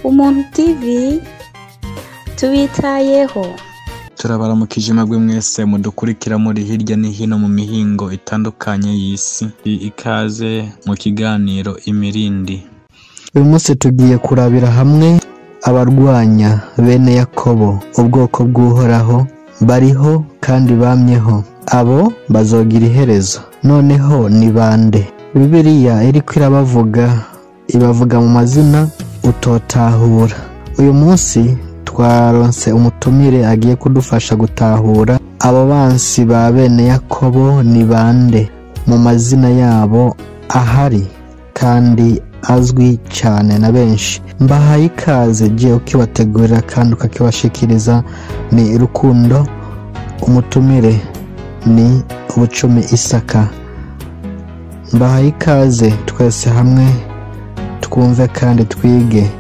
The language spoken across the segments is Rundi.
Umuntu TV tubitayeho. Turabaramukije mwebwe mwese mudukurikira muri hirya no hino mu mihingo itandukanye y'isi. Ikaze mu kiganiro Imirindi. Uyu munsi tugiye kurabira hamwe abarwanya bene Yakobo, ubwoko bw'Uhoraho, bariho kandi bamyeho. Abo bazogira iherezo. Noneho ni bande? Bibiliya iriko irabavuga, ibavuga mu mazina utotahura. Uyu munsi twaronse umutumire agiye kudufasha gutahura abo bansi ba bene Yakobo ni bande mu mazina yabo ahari kandi azwi cyane na benshi. Mbahaye ikaze, je ukibategurira kandi ukakibashikiriza ni Rukundo, umutumire ni Ubucumi Isaka. Mbahaye ikaze twese hamwe twumve kandi twige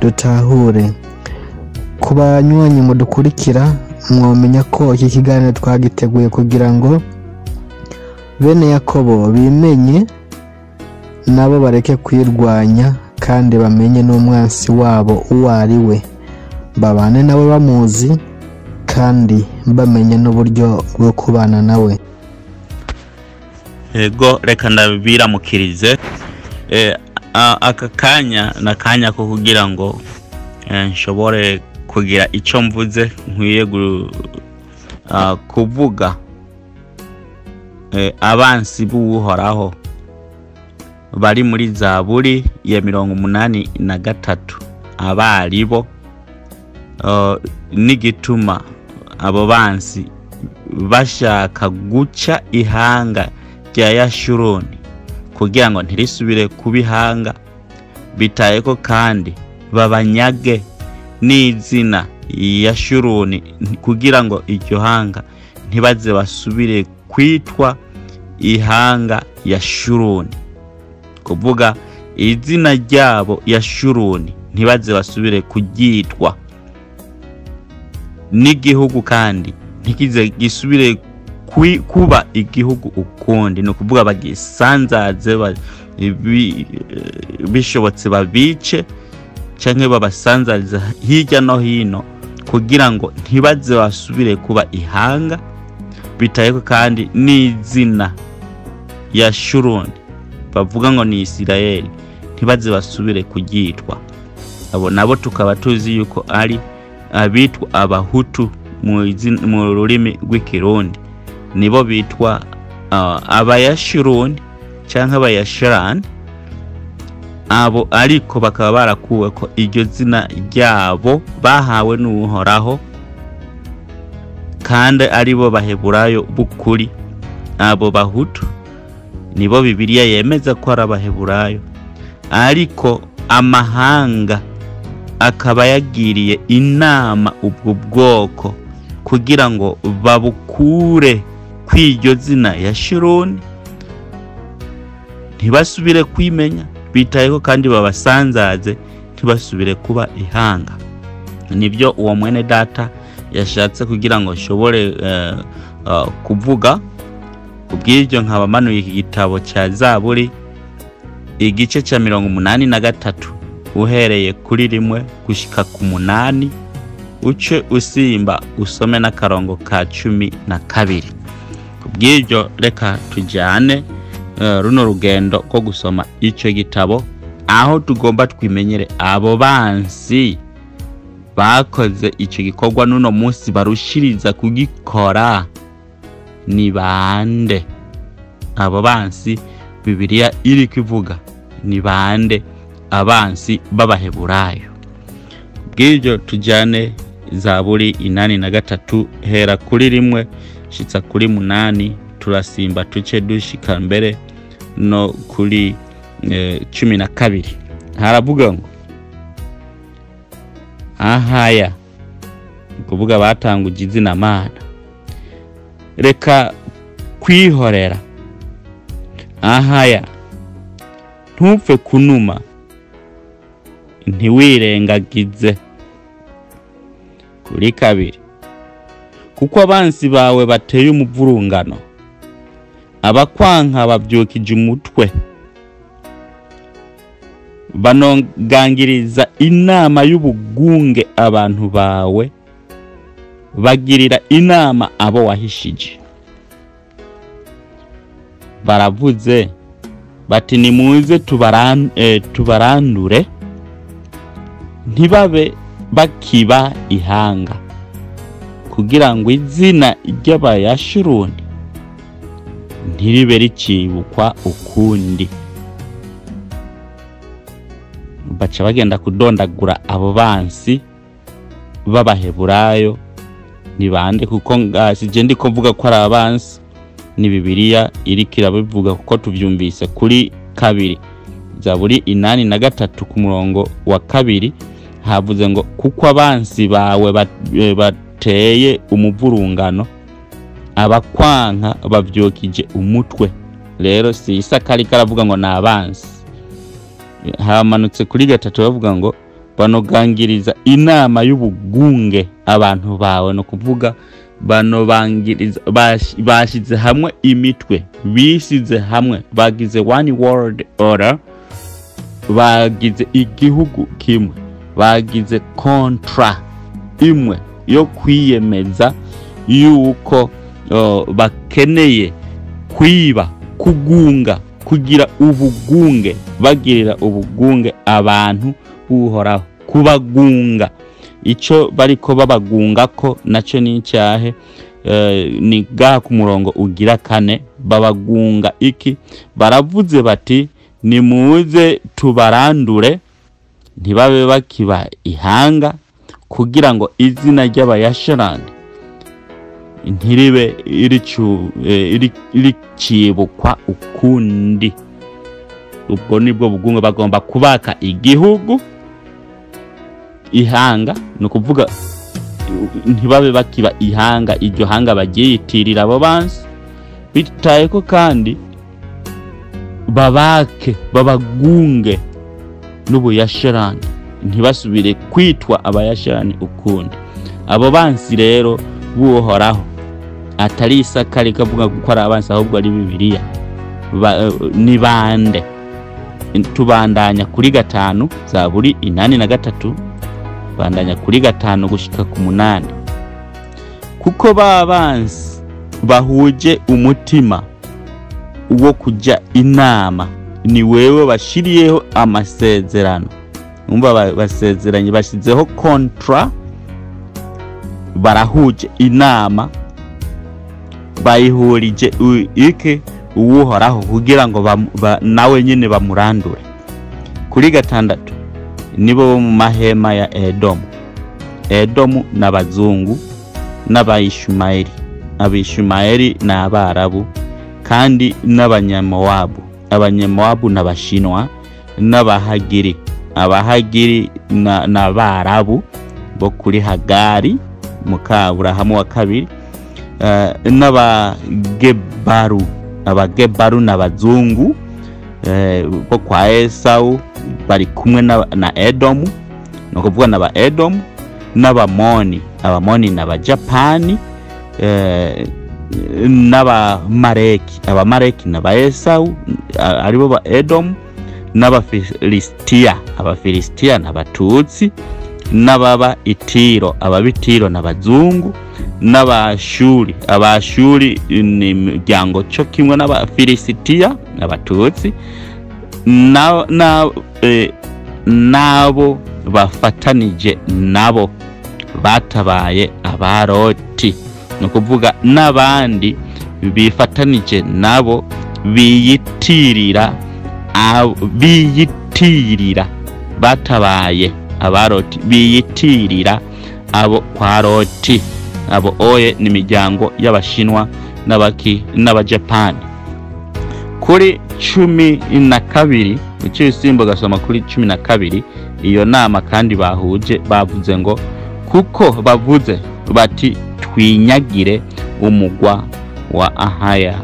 dutahure. Ku banywanyi mudukurikira, mwomenya ko iki kiganiro twagiteguye kugira ngo bene Yakobo bimenye, nabo bareke kwirwanya kandi bamenye n'umwansi wabo uwo ari we, babane nabo bamuzi kandi bamenye n'uburyo bwo kubana nawe. Ego, reka ndabiramukirize. Aka kanya na kanya ko kugira ngo nshobore kugira icyo mvuze, nkwiye kuvuga abansi b'Uhoraho bari muri Zaburi ya 83, abaribo n'igituma abo bansi bashaka guca ihanga rya Yashuruni kugira ngo ntirisubire kubihanga, bitayeko kandi babanyage n'izina Yashuruni kugira ngo iryo hanga ntibaze basubire kwitwa ihanga Yashuruni, kuvuga izina ryabo Yashuruni ntibaze basubire kuryitwa, n'igihugu kandi ntikize gisubire kuba igihugu ukundi, ni ukuvuga bagisanzaze, bishobotse babice canke babasanzaze hirya no hino kugira ngo ntibaze basubire kuba ihanga, bitayeko kandi n'izina Yashuruni bavuga ngo ni Isirayeli ntibaze basubire kuryitwa. Abo nabo tukaba tuzi yuko ari abitwa Abahutu mu rurimi rw'Ikirundi, nibo bitwa Abayashuruni canke Abayashurani. Abo ariko bakaba barakuwe ko iryo zina ryabo bahawe n'Uhoraho, kandi aribo Baheburayo b'ukuri. Abo Bahutu nibo Bibiliya yemeza ko ari Abaheburayo, ariko amahanga akaba yagiriye inama ubwo bwoko kugira ngo babukure kw'iryo zina Yashuruni, ntibasubire kwimenya, bitayeko kandi babasanzaze ntibasubire kuba ihanga. Nibyo uwo mwene data yashatse kugira ngo nshobore kuvuga. Kubw'ibyo nkaba manuye iki gitabo cya Zaburi igice cya 83 uhereye kuri 1 gushika ku 8, uce usimba usome n'akarongo ka 12. Kubw'ibyo reka tujyane runo rugendo ko gusoma icyo gitabo, aho tugomba twimenyere abo bansi bakoze icyo gikorwa n'uno munsi barushiriza kugikora ni bande. Abo bansi Bibiliya iri kuvuga ni bande? Abansi b'Abaheburayo. Bw'ibyo tujyane Zaburi 83 hera kuri 1 shitsa kuri 8, turasimba tuce dushika mbere no kuri 12. Haravuga ngo ahaya, kuvuga batanguje izina Mana, reka kwihorera. Ahaya, ntupfe kunuma, ntiwirengagize. Kuri 2, kuko abansi bawe bateye umuvurungano, abakwanka bavyukije umutwe. Banogangiriza inama y'ubugunge abantu bawe, bagirira inama abo wahishije. Baravuze bati nimuze tubarandure ntibabe bakiba ihanga, kugira ngo izina ry'Abayashuruni ntiribe ricibukwa ukundi. Baca bagenda kudondagura abo bansi b'Abaheburayo ni bande, kuko sije ndiko mvuga ko ari abansi, ni Bibiliya iriko irabivuga kuko tuvyumvise kuri 2 Zaburi 83 ku murongo wa 2 havuze ngo kuko abansi bawe bateye umuvurungano, abakwanka bavyokije umutwe. Rero si Isaka ariko aravuga ngo ni abansi. Hamanutse kuri 3 bavuga ngo banogangiriza inama y'ubugunge abantu bawe, no kuvuga banobangiriza bashize hamwe imitwe, bisize hamwe, bagize one world order, bagize igihugu kimwe, bagize kontra imwe yo kwiyemeza yuko bakeneye kwiba, kugunga, kugira ubugunge, bagirira ubugunge abantu b'Uhoraho, kubagunga. Ico bariko babagunga ko naco ni icyahe? Ni gaha ku murongo ugira 4 babagunga iki? Baravuze bati nimuze tubarandure ntibabe bakiba ihanga, kugira ngo izina ry'Abayashurani ntiribe iricibukwa ukundi. Ubwo nibwo bugunge bagomba kubaka igihugu ihanga, no kuvuga ntibabe bakiba ihanga, iryo hanga bagiyitirira abo bansi. Bitaye ko kandi babake babagunge n'Ubuyashurani, ntibasubire kwitwa Abayashurani ukundi. Abo bansi rero b'Uhoraho atari Isaka rikavuga ko ari abansi, ahubwo ari Bibiliya ni bande. Tubandanya kuri 5 Zaburi 83, bandanya kuri 5 gushika ku 8. Kuko babansi bahuje umutima wo kuja inama, ni wewe bashiriyeho amasezerano. Umva basezeranye, bashizeho kontra, barahuje inama, bayihurije iki Uhoraho kugira ngo nawe nyine bamurandure. Kuri 6 nibo bo mu mahema ya Edomu. Edomu n'abazungu n'Abayishumaeli, Abishumaeli n'Abarabu kandi n'Abanyamowabu, Abanyamowabu n'Abashinwa n'Abahagiri, Abahagiri n'Abarabu bo kuri Hagari muka Aburahamu wa 2, n'Abagebaru, Abagebaru n'abazungu bo kwa Esau bari kumwe na Edomu, no kuvuga n'aba Edomu n'Abamoni, Abamoni n'Abajapani, n'Abamareki, Abamareki n'aba Esau aribo ba Edomu, n'Abafilistia, Abafilistia n'Abatutsi, n'ababa Itiro, ababitiro n'abazungu, n'Abashuri, Abashuri ni imiryango cyo kimwe n'Abafilistia n'Abatutsi, nabo bafatanije nabo batabaye Abaroti, no kuvuga n'abandi bifatanije nabo biyitirira batabaye Abaroti, biyitirira abo kwa Loti. Abo oye ni miryango y'Abashinwa n'abaki n'Abajapani. Kuri 12 ucisimbo gasoma kuri 12, iyo nama kandi bahuje bavuze ngo kuko bavuze bati twinyagire umugwa wa Ahaya,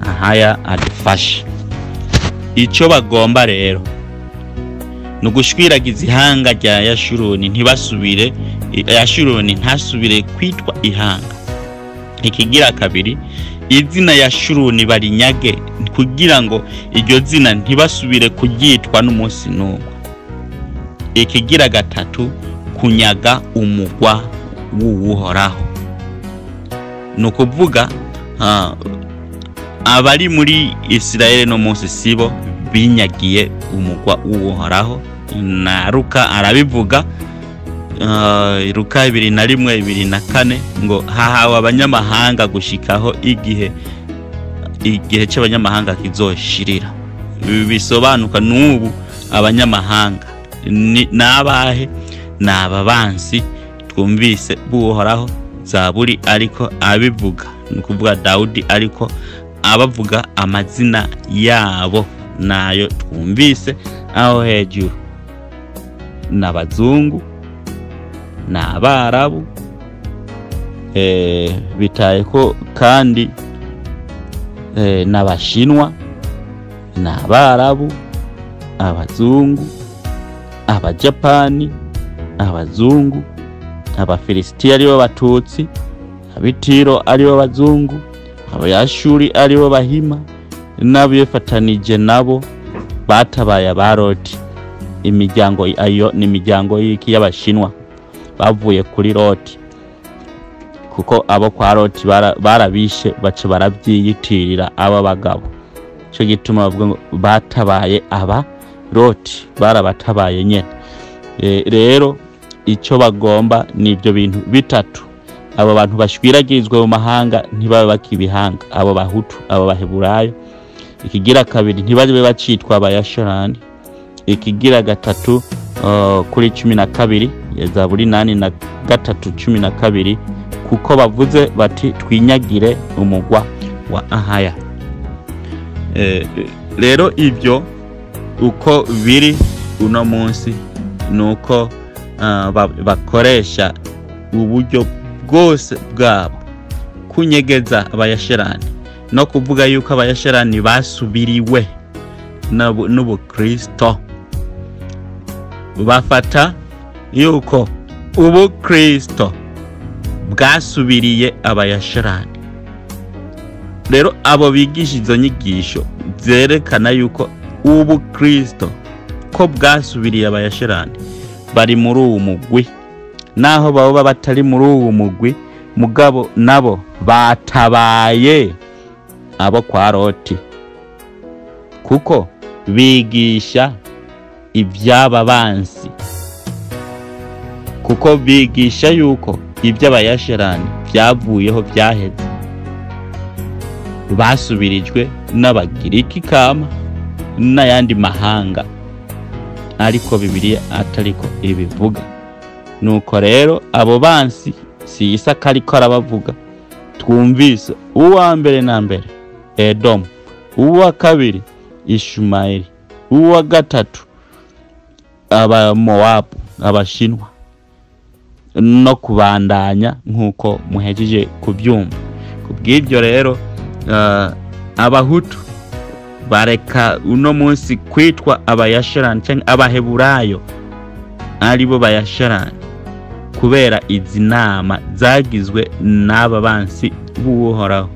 Ahaya adufashe. Ico bagomba rero nugushwiragiza ihanga rya Yashuruni, ntibasubire Yashuruni ntasubire kwitwa ihanga. Ikigira kabiri, izina ya Shuruni barinyage kugira ngo iryo zina ntibasubire kuryitwa n'umunsi n'umwe. Ikigira gatatu, kunyaga umugwa w'Uhoraho. Ni ukuvuga abari muri Isirayeli no munsi sibo binyagiye umugwa w'Uhoraho. Na Luka arabivuga, Luka 21 24 ngo hahawe abanyamahanga gushikaho igihe cy'abanyamahanga kizoshirira. Bisobanuka n'ubu abanyamahanga n'abahe? N'ababansi twumvise b'Uhoraho. Zaburi ariko abivuga, ni ukuvuga Dawudi ariko abavuga amazina yabo nayo twumvise aho hejuru, n'abazungu n'abarabu, bitaye ko kandi n'abashinwa n'abarabu, abazungu, abajapani, abazungu, abafilisitiya aribo batutsi, abitiro aribo bazungu, abayashuri aribo bahima, n'abifatanije nabo batabaye abaroti. Imiryango ayo ni imiryango y'iki? Y'abashinwa bavuye kuri Loti, kuko abo kwa Loti barabishe baca barabyiyitirira aba bagabo. Cyo gituma bavuga ngo batabaye aba Loti, barabatabaye nyene. Rero icyo bagomba ni ibyo bintu bitatu. Abo bantu bashwiragirizwe mu mahanga ntibabe bakibihanga, abo bahutu, abo baheburayo. Ikigira kabiri, ntibabe bacitwa abayashorani. Ikigira gatatu, kuri 12 Zaburi 83 12, kuko bavuze bati twinyagire umugwa wa Ahaya. Rero ibyo uko biri uno munsi nuko bakoresha uburyo bwose bwabo kunyegeza abayasherani no kuvuga yuko abayasherani basubiriwe n'ubukristo. Bafata yuko ubukristo bwasubiriye abayasherani. Rero abo bigisha izo nyigisho zerekana yuko ubukristo ko bwasubiriye abayasherani bari muri uwo mugwi, naho baba batari muri uwo mugwi, mugabo nabo batabaye abo kwa Loti, kuko bigisha ibyaba bansi, kuko bigisha yuko iby'abayasherani byavuyeho byaheze, basubirijwe n'abagiriki kama n'ayandi mahanga, ariko Bibiliya atariko ibivuga. Nuko rero abo bansi si Isaka ariko arabavuga. Twumvise uwa mbere na mbere Edomu, uwa kabiri Ishumaeli, uwa gatatu Abamowabu, Abashinwa, no kubandanya nkuko muhejeje kubyumva. Kubw'ibyo rero abahutu bareka uno munsi kwitwa abayasharani cyangwa abaheburayo aribo bayasharani, kubera izi nama zagizwe n'aba bansi b'Uhoraho.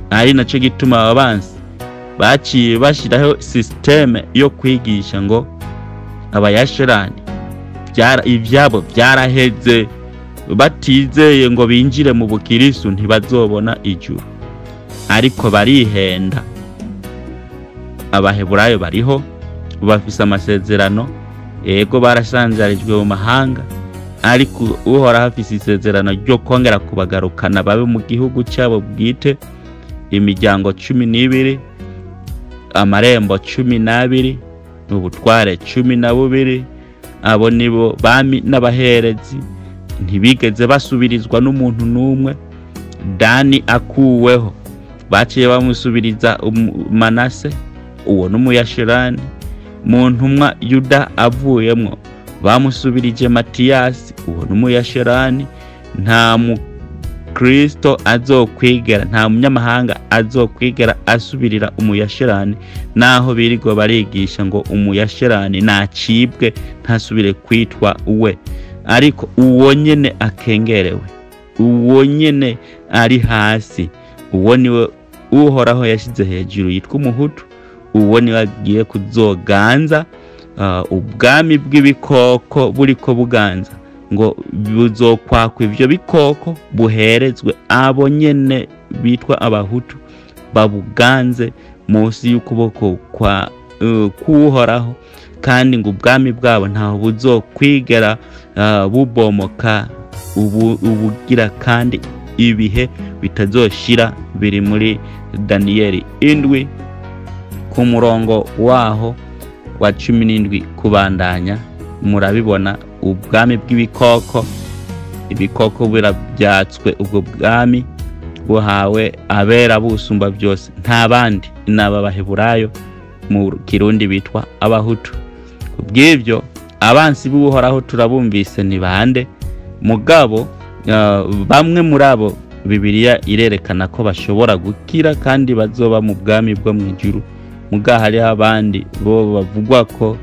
Ari naco gituma aba bansi baciye bashiraho systeme yo kwigisha ngo abayasharani ibyabo byaraheze, batizeye ngo binjire mu bukirisu ntibazobona ijuru. Ariko barihenda. Abaheburayo bariho bafise amasezerano, yego barasanzarijwe mu mahanga, ariko Uhoraho afise isezerano ryo kongera kubagarukana babe mu gihugu cyabo bwite, imiryango 12, amarembo 12, ubutware 12. Abo nibo bami n'abaherezi, ntibigeze basubirizwa n'umuntu n'umwe. Dani akuweho baciye bamusubiriza Manase, uwo n'umuyashirani. Mu ntumwa Yuda avuyemwo bamusubirije Matiyasi, uwo n'umuyashirani. Nta mukristo azokwigera, nta munyamahanga azokwigera asubirira umuyashirani, naho birirwa barigisha ngo umuyashirani nacibwe ntasubire kwitwa uwe. Ariko uwo nyene akengerewe, Uwo nyene ari hasi, uwo niwe Uhoraho yashyize hejuru yitwa umuhutu. Uwo niwe agiye kuzoganza ubwami bw'ibikoko buriko buganza, ngo buzokwakwa ivyo bikoko buherezwe abo nyene bitwa abahutu, babuganze munsi y'ukuboko kwa k'Uhoraho. Kandi ngo ubwami bwabo ntaho buzokwigera bubomoka ubugira kandi ibihe bitazoshira. Biri muri Daniyeli 7 ku murongo waho wa 17 kubandanya, murabibona ubwami bw'ibikoko. Ibikoko birabyatswe, ubwo bwami buhawe abera busumba byose, nta bandi n'aba baheburayo mu kirundi bitwa abahutu. Kubw'ibyo abansi b'Uhoraho turabumvise ni bande, mugabo bamwe muri abo Bibiliya irerekana ko bashobora gukira kandi bazoba mu bwami bwo mu ijuru. Muga hariho abandi bo bavugwa ko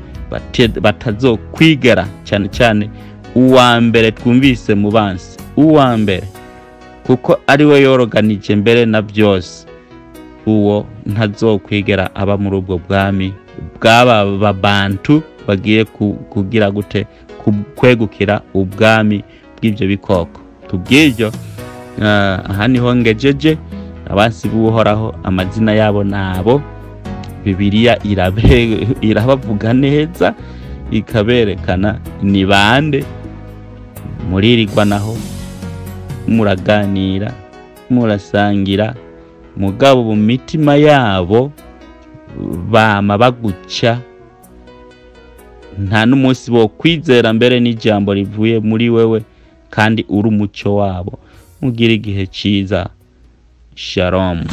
batazokwigera, cyane cyane uwa mbere twumvise mu bansi, uwa mbere kuko ari we yoroganije mbere na byose, uwo ntazokwigera aba muri ubwo bwami bw'aba babantu bagiye kugira gute kwegukira ubwami bw'ibyo bikoko. Kubw'ibyo aha niho ngejeje. Abansi b'Uhoraho amazina yabo nabo Bibiliya irabavuga neza, ikaberekana ni bande. Muririrwa naho muraganira, murasangira, mugabo mu mitima yabo bama baguca, nta n'umunsi bo kwizera mbere n'ijambo rivuye muri wewe kandi uri umuco wabo. Mugire igihe ciza. Shalom.